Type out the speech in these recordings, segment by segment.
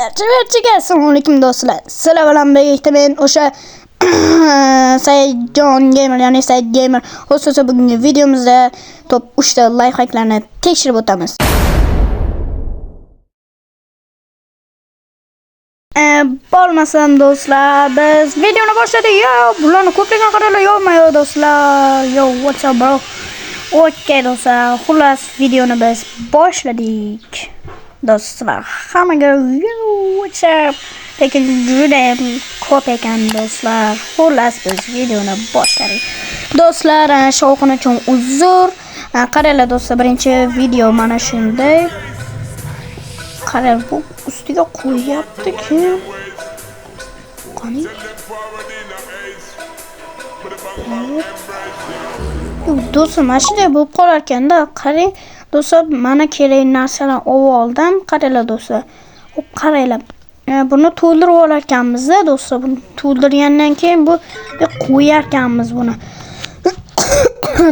Barcha-barchaga assalomu alaykum do'stlar. Sizlar bilan birgalikda men o'sha Saidjon Gamer, ya'ni Said Gamer. Xususan bugungi videomizda top 3 ta lifehacklarni tekshirib o'tamiz. Bo'lmasam do'stlar, biz videoni boshladik. Yo, bularni ko'plagan qaranglar, yo'qmi do'stlar? Yo, what's up bro? Okay do'stlar, xullas videoni biz boshladik. Do'stlar, hammaga yo, what's up? Lekin juda ham ko'p ekan do'stlar. Xullas biz videoni boshladik. Do'stlar, shovqin uchun uzr. Qaranglar do'stlar, birinchi video mana shunday. Qarang, bu ustiga qo'yyapti kim? Qani? Do'stlar, mana shunday bo'lib qolar ekanda. Qarang, do'stlar, mana kerak narsalarni olib oldim. Qaranglar do'stlar. Xo'p, qaranglar. Buni to'ldirib olar ekanmiz-da do'stlar. Buni to'ldirgandan keyin bu qo'yar ekanmiz buni.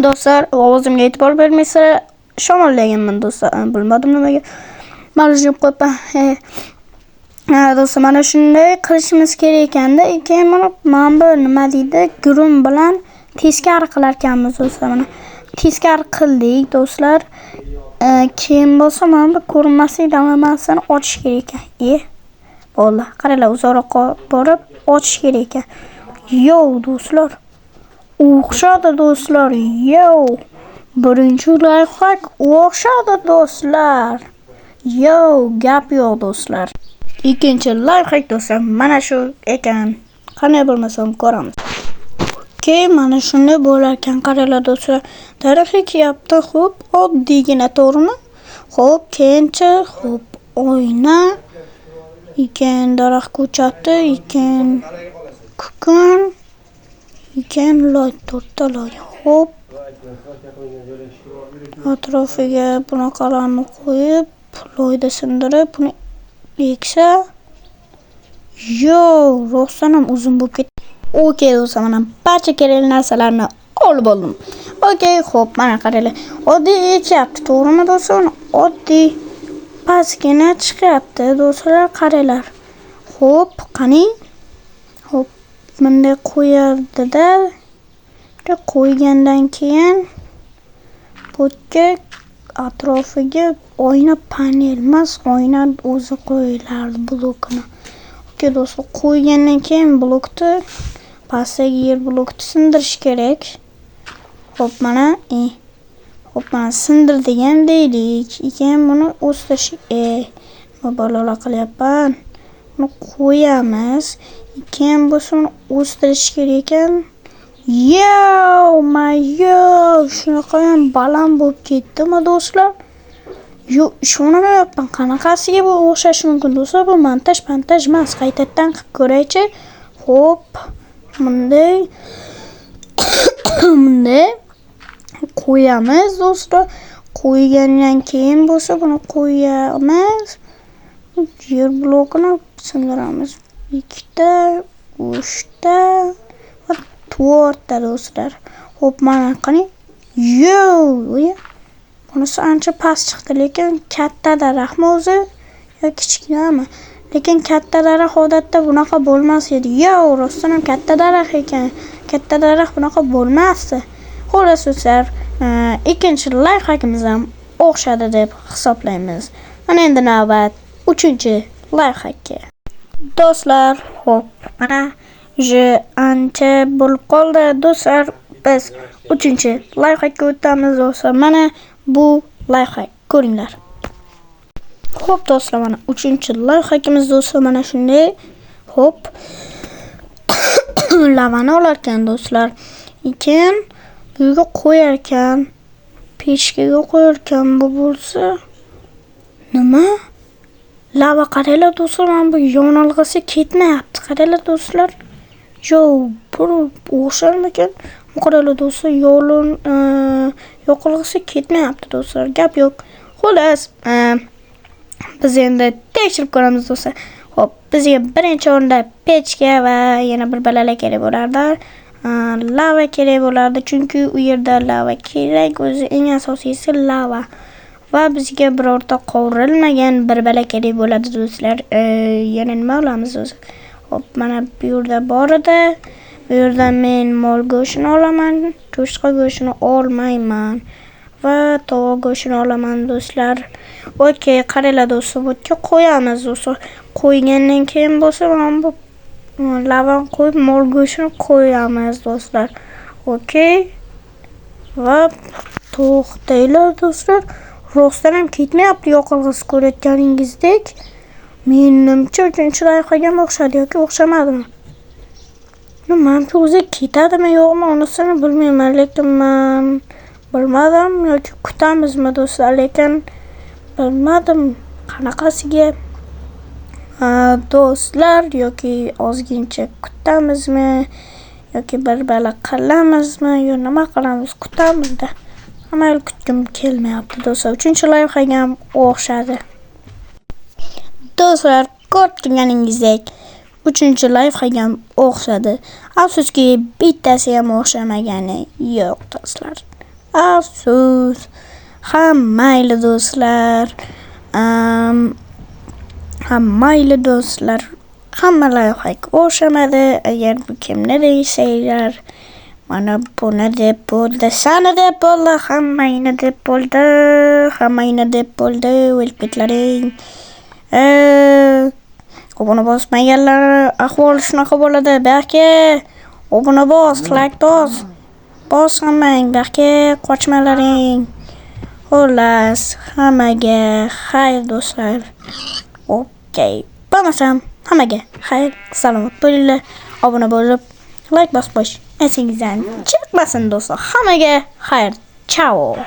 Do'stlar, ovozimga e'tibor bermaysizlar, shamollaganman do'stlar. Bilmadim nimaga. Marujib qo'yibman. Do'stlar, mana shunday qilishimiz kerak ekanda. Keyin mana bu nima deydi? Grum bilan teskari qilar ekanmiz do'stlar. Mana teskari qildik do'stlar. Keyin bo'lsa mana bu ko'rinmaslik damlamasini ochish kerak ekan. Bo'ldi. Qaranglar, uzoqroqqa borib ochish kerak ekan. Yo, do'stlar. O'xshadi do'stlar. Yo. Birinchi lifehack o'xshadi do'stlar. Yo, gap yo'q do'stlar. Ikkinchi lifehack do'stlar mana shu ekan. Qanday bo'lmasam ko'ramiz. Okey, mana shunday bo'lar ekan. Qaranglar do'stlar. Daraxt ekyapti. Xo'p, oddiygina, to'g'rimi? Xo'p, keyinchi, xo'p, oyna. Keyin daraxt ko'chati, keyin kukun, keyin loy, to'rtta loy. Xo'p. Atrofiga bunaqalarni qo'yib, loyda sindirib, buni eksa, yo, rostdan ham uzun bo'lib ketdi. Okey do'stlar, mana barcha kerakli narsalarni olib oldim. Okey, xo'p, mana qaranglar. Oddiy ekyapti, to'g'rimi do'stlar? Oddiy pastgina chiqyapti do'stlar, qaranglar. Xo'p, qani? Xo'p, bunday qo'yardida, bunday qo'ygandan keyin bu yerga atrofiga oyna panel emas, oyna o'zi qo'yilardi blokini. Okey do'stlar, qo'ygandan keyin blokni pastdagi yer blokni sindirish kerak. Xo'p, mana xo'p, mana sindirdik ham deylik. Keyin buni o'stirish, nima balolar qilyapman. Buni qo'yamiz. Keyin bo'lsa uni o'stirish kerak ekan. Yo, mayo, shunaqa ham baland bo'lib ketdimi do'stlar? Yo'q, ishonamayapman. Qanaqasiga bu o'xshashi mumkin do'stlar? Bu montaj pantaj emas. Qaytadan qilib ko'raychi. Xo'p, bunday bunday qo'yamiz do'stlar. Qo'ygandan keyin bo'lsa buni qo'yamiz. Yer blokini sindiramiz. 2 ta, 3 ta va 4 ta do'stlar. Xo'p, mana qani? Yo, bunisi ancha past chiqdi, lekin katta daraxtmi o'zi yo kichkinami? Lekin katta daraxt odatda bunaqa bo'lmas edi. Yo, rostdan ham katta daraxt ekan. Katta daraxt bunaqa bo'lmasdi. Xullas do'stlar, ikkinchi lifehackimiz ham o'xshadi deb hisoblaymiz. Mana endi navbat 3-chi lifehackka. Do'stlar, xo'p, mana уже ancha bo'lib qoldi do'stlar. Biz 3-chi lifehackka o'tamiz do'stlar. Mana bu lifehack, ko'ringlar. Xo'p do'stlar, mana 3-chi lifehackimiz do'stlar mana shunday. Xo'p. Lavani olar ekan do'stlar. Keyin bu yerga qo'yar ekan. Pechkaga qo'yar ekan bu bo'lsa. Nima? Lava qaranglar do'stlar, mana bu yonilg'isi ketmayapti. Qaranglar do'stlar. Yo, bu o'xsharmikan? Qaranglar do'stlar, yo'lin yoqilg'isi ketmayapti do'stlar. Gap yo'q. Xullas, biz endi tekshirib ko'ramiz do'stlar. Xo'p, bizga birinchi o'rinda pechka va yana bir balalar kerak bo'lardi. Lava kerak bo'lardi, chunki u yerda lava kerak. O'zi eng asosiysi lava. Va bizga birorta qovurilmagan bir bala kerak bo'ladi do'stlar. Yana nima olamiz o'zi? Hop, mana bu yerda bor edi. Bu yerda men mol go'shtini olaman, cho'chqa go'shtini olmayman va tovuq go'shtini olaman do'stlar. Okey, qaranglar do'stlar, bu yerga qo'yamiz do'stlar. Qo'ygandan keyin bo'lsa mana bu lavan qo'yib mol go'shtini qo'yamiz do'stlar. Okey. Va to'xtanglar do'stlar. Rostdan ham ketmayapti yoqilg'isi, ko'rayotganingizdek. Menimcha uchinchi loyihaga ham o'xshadi yoki o'xshamadimi? Manimcha o'zi ketadimi yo'qmi, unisini bilmayman, lekin man bilmadim yoki kutamizmi do'stlar, lekin bilmadim qanaqasiga do'stlar, yoki ozgincha kutamizmi yoki bir bala qilamizmi yo nima qilamiz, kutamizda. Mayli, kutgim kelmayapti do'stlar. Uchinchi loyihaga ham o'xshadi. Do'stlar, ko'rib turganingizdek uchinchi loyihaga ham o'xshadi. Afsuski, bittasi ham o'xshamagani yo'q do'stlar. Afsus. Ha, mayli do'stlar. Ha, mayli do'stlar. Hamma loyihaga o'xshamadi. Agar bu kimni desanglar, mana buni deb bo'ldi, sani deb bo'ldi, hammangni deb bo'ldi, hammangni deb bo'ldi, o'lib ketlaring. Obuna bosmaganlar ahvoli shunaqa bo'ladi. Buyoqqa obuna bos, like bos. Bos hammang, buyoqqa qochmalaring. Xullas, hammaga xayr do'stlar. Okey, bo'lmasam hammaga xayr, salomat bo'linglar. Obuna bo'lib, like bosib qo'yish esingizdan chiqmasin do'stlar. Hammaga xayr. Chao.